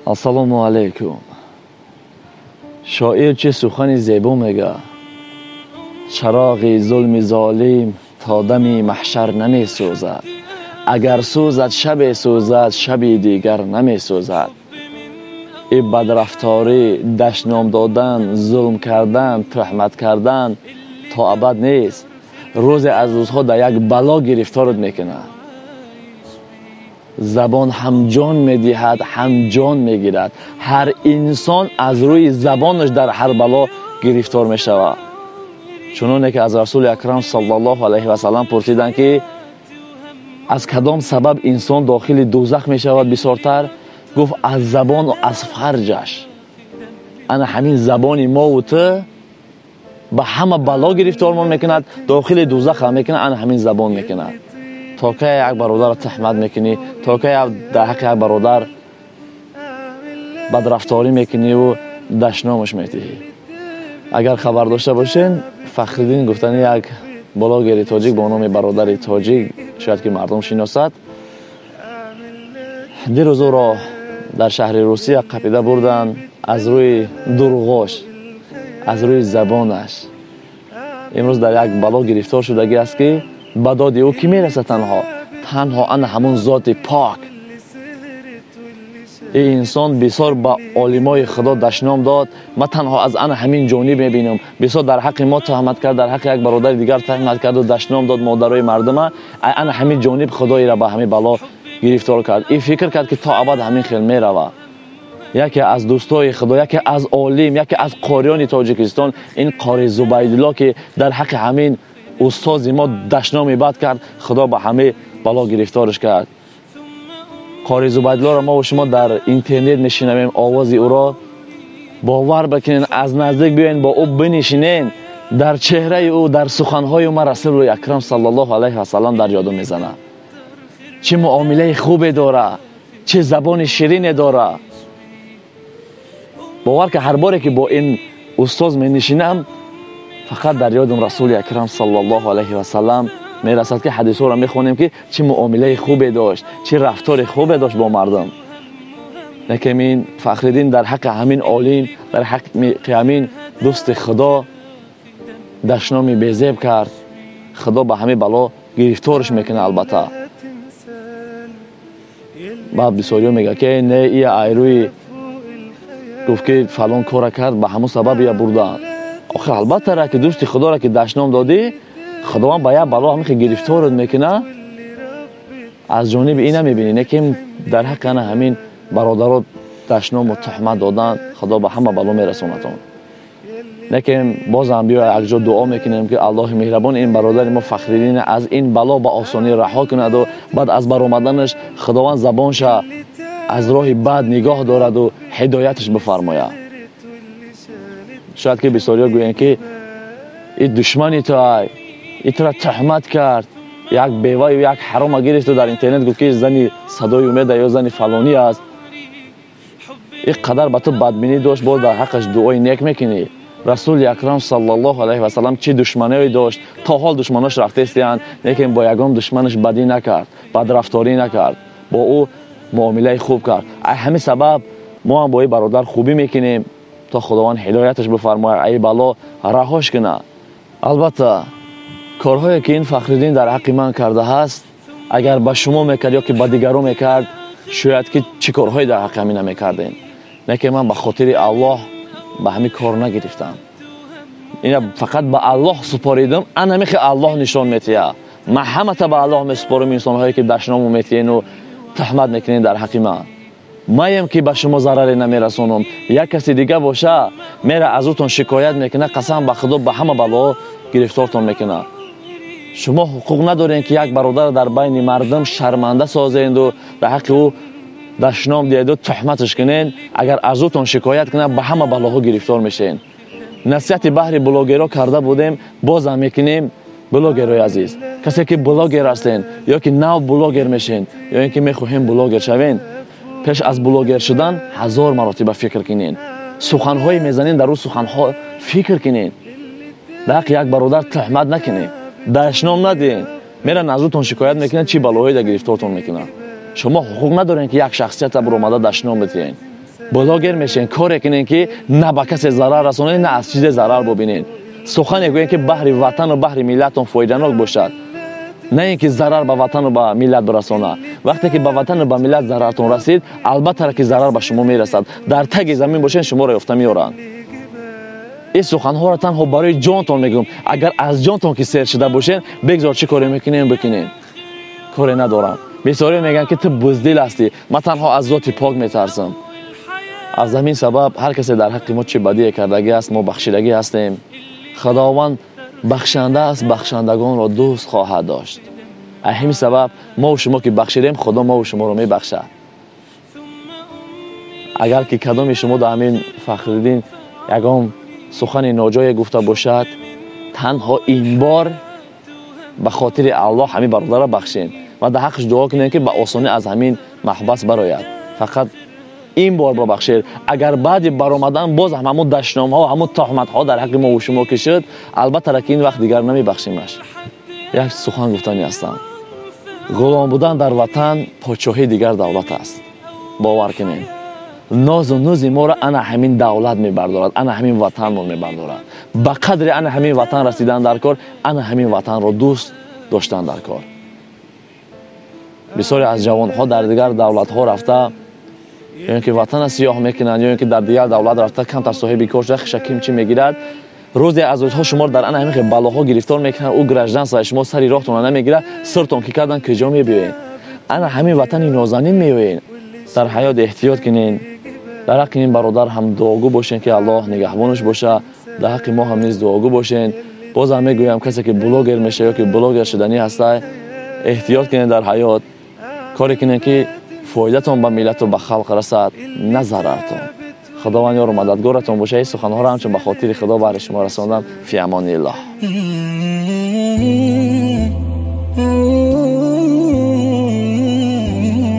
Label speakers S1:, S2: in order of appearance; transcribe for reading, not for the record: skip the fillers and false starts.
S1: Ассалому алайкум. Шоир чӣ сухани зебо мега: чароғи зулми золим то дами маҳшар намесӯзад, агар сӯзад шабе сӯзад, шаби дигар намесӯзад. И бадрафторӣ, дашном додан, зулм кардан, туҳмат кардан то абад нест. Рӯзе аз рӯзҳо дар як бало гирифторат мекунад. Забон ҳам ҷон медиҳад, ҳам ҷон мегирад. Ҳар инсон аз рӯи забонаш дар ҳар бало гирифтор мешавад. Чуноне ки аз Расули Акрам саллаллоҳу алайҳи васаллам пурсиданд, ки аз кадом сабаб инсон дохили дӯзах мешавад бисёртар, гуфт аз забону аз фарҷаш. Ана ҳамин забони мову ту ба ҳама бало гирифтормон мекунад, дохили дӯзах ҳам мекунад, ана ҳамин забон мекунад. То кай як бародарро туҳмат мекунӣ, то кай дар ҳаққи як бародар бадрафторӣ мекуниву дашномаш медиҳӣ. Агар хабар дошта бошен, Фахриддин гуфтани як блогери тоҷик бо номи Бародари Тоҷик, шояд ки мардум шиносад, дирӯз ӯро дар шаҳри Русия қапида бурданд аз рӯи дурӯғош, аз рӯи забонаш. Имрӯз дар як бало гирифтор шудагӣ аст, ки ба доди ӯ кӣ мерасад? Танҳо, танҳо ана ҳамун зоти пок. Ин инсон бисёр ба олимои Худо дашном дод. Ман танҳо аз ана ҳамин ҷониб мебинам. Бисёр дар ҳаққи мо туҳмат кард, дар ҳаққи як бародари дигар туҳмат карду дашном дод модарои мардума. Ана ҳамин ҷониб Худоира ба ҳамин бало гирифтор кард. Ин фикр кард, ки то абад ҳамин хел мерава. Яке аз дӯстои Худо, яке аз олим, яке аз қориёни Тоҷикистон, ин қори Зубайдулло, ки дар ҳаққи ҳамин устози мо дашноми бад кард, Худо ба ҳамин бало гирифторш кард. Қори Зубайдуллоро мо шумо дар интернет мешинавем овози ӯро. Бовар бикунед, аз наздик биёен, бо ӯ бинишинен, дар чеҳраи ӯ, дар суханҳои ӯ ман Расули Акрам саллаллоҳу алайҳи васаллам дар ёдум мезанад. Чӣ муомилаи хубе дора, чӣ забони ширине дора. Бовар ки ҳар боре ки бо ин устоз менишинам, фақат дар ёдум Расули Акрам саллаллоҳу алайҳи васаллам мерасад, ки ҳадисҳоро мехонем, ки чӣ муомилаи хубе дошт, чӣ рафтори хубе дошт бо мардум. Лекин ин Фахриддин дар ҳаққи ҳамин олим, дар ҳаққи ҳамин дӯсти Худо дашноми безеб кард. Худо ба ҳамин бало гирифторш мекунад. Албатта, баъд бисёриё мегӯяд, ки не, ия айрӯи гуфт, ки фалон кора кард, ба ҳамун сабаб ия бурдаанд. Охир, албатта, ра ки дӯсти Худоро ки дашном додӣ, Худованд ба як бало ҳамин гирифторат мекунад. Аз ҷониби ина мебинӣ, лекин дар ҳаққи ана ҳамин бародаро дашному туҳмат додан, Худо ба ҳама бало мерасонад он. Лекин бозам биё якҷо дуо мекунем, ки Аллоҳи меҳрабон ин бародари мо Фахриддин аз ин бало ба осонӣ раҳо кунаду баъд аз баромаданаш Худованд забонша аз роҳи бад нигоҳ дораду ҳидояташ бифармояд. Шояд ки бисёриё гӯянд, ки и душмани ту ай, и тура туҳмат кард, як беваю як ҳарома гирифту дар интернет гуфт, ки зани Садои Умеда ё зани фалонӣ аст. Ин қадар ба ту бадбинӣ дошт, боз дар ҳаққаш дуои нек мекунӣ. Расули Акрам саллаллоҳу алайҳи васаллам чӣ душманое дошт, то ҳол душманош рафтаистиянд, лекин бо ягон душманаш бадӣ накард, бадрафторӣ накард, бо ӯ муомилаи хуб кард. Ай ҳамин сабаб мо ҳам бо ин бародар хубӣ мекунем, то Худованд ҳидояташ бифармояд, ай бало раҳош кунад. Албатта, корҳое ки ин Фахриддин дар ҳаққи ман кардааст, агар ба шумо мекард ё ки ба дигарон мекард, шояд ки чӣ корҳое дар ҳаққи ҳамин намекардем. Лекин ман ба хотири Аллоҳ ба ҳамин кор нагирифтам, ина фақат ба Аллоҳ супоридам. Ана мехе Аллоҳ нишон метиҳад. Ман ҳамата ба Аллоҳ месупорам, инсонҳое ки дашному метиҳену туҳмат мекунед дар ҳаққи ман. Маем ки ба шумо зараре намерасонам. Як каси дига боша, мера аз ӯтон шикоят мекунад, қасам ба Худо, ба ҳама балоҳо гирифтортон мекунад. Шумо ҳуқуқ надорем, ки як бародар дар байни мардум шарманда созенду дар ҳаққи ӯ дашном диҳеду туҳматаш кунед. Агар аз ӯтон шикоят кунад, ба ҳама балоҳо гирифтор мешавед. Насиҳати баҳри блогерҳо карда будем, бозам мекунем. Блогерҳои азиз, касе ки блогер ҳастен ё ки нав блогер мешен, ё ин ки мехоҳем блогер шавен, пеш аз блогер шудан ҳазор маротиба фикр кунед. Суханҳое мезанед, дар ӯ суханҳо фикр кунед. Дар ҳаққи як бародар туҳмат накунед, дашном надиҳед. Меран, аз ӯтон шикоят мекунад, чӣ балоҳое дар гирифтортон мекунад. Шумо ҳуқуқ надоред, ки як шахсията буромада дашном битиҳед. Блогер мешен, коре кунед, ки на ба касе зарар расонед, на аз чизе зарар бубинед. Сухане гӯед, ки баҳри ватану баҳри миллатон фоиданок бошад, на ин ки зарар ба ватану ба миллат бирасона. Вақте ки ба ватану ба миллат зарартон расид, албатта ки зарар ба шумо мерасад. Дар таги замин бошед, шуморо ёфта меоранд. Ин суханҳоро танҳо барои ҷонтон мегӯям. Агар аз ҷонтон ки сер шуда бошед, бигзор чӣ коре мекунем, бикунем, коре надорам. Бисёре мегӯянд, ки ту буздил ҳастӣ. Ман танҳо аз зоти пок метарсам. Аз ҳамин сабаб ҳар касе дар ҳаққи мо чӣ бадие кардагӣ аст, мо бахшидагӣ ҳастем. Худованд бахшанда аст, бахшандагонро дӯст хоҳад дошт. Аз ҳамин сабаб мову шумо ки бахшидем, Худо мову шуморо мебахшад. Агар ки кадоми шумо дар ҳамин Фахриддин ягон сухани ноҷое гуфта бошад, танҳо ин бор ба хотири Аллоҳ ҳамин бародарро бахшем ва дар ҳаққаш дуо кунем, ки ба осонӣ аз ҳамин маҳбас барояд. Фақат ин бор бибахшед. Агар баъди баромадан боз ҳам ҳамун дашномҳо, ҳамун тӯҳматҳо дар ҳаққи мову шумо ки шуд, албатта ки ин вақт дигар намебахшимаш. Як сухан гуфтанӣ ҳастам: ғулом будан дар ватан подшоҳии дигар давлат аст. Бовар кунед, нозу нузи моро ана ҳамин давлат мебардорад, ана ҳамин ватанмон мебардорад. Ба қадри ана ҳамин ватан расидан дар кор, ана ҳамин ватанро дӯст доштан дар кор. Бисёре аз ҷавонҳо дар дигар давлатҳо рафта, ё ин ки ватана сиёҳ мекунанд, ё ин ки дар дигар давлат рафта камтар соҳиби кор шуда, хиша ким чӣ мегирад. Рӯзе аз рӯзҳо шуморо дар ана ҳамин балоҳо гирифтор мекунанд. Ӯ гражданство шумо сари роҳтонро намегирад. Сиртон ки кардан, куҷо мебиёед? Ана ҳамин ватани нозанин меоед. Дар ҳаёт эҳтиёт кунед. Дар ҳаққи ин бародар ҳам дуогӯ бошед, ки Аллоҳ нигаҳбонаш боша. Дар ҳаққи мо ҳам низ дуогӯ бошед. Бозам мегӯям, касе ки блогер меша ё ки блогер шуданӣ ҳаста, эҳтиёт кунед дар ҳаёт. Коре кунед, ки фоидатон ба миллату ба халқ расад, на зарартон. Худованд ёру мададгоратон боша. Ин суханҳоро ҳамчун ба хотири Худо баҳри шумо расондам. Фи амониллоҳ.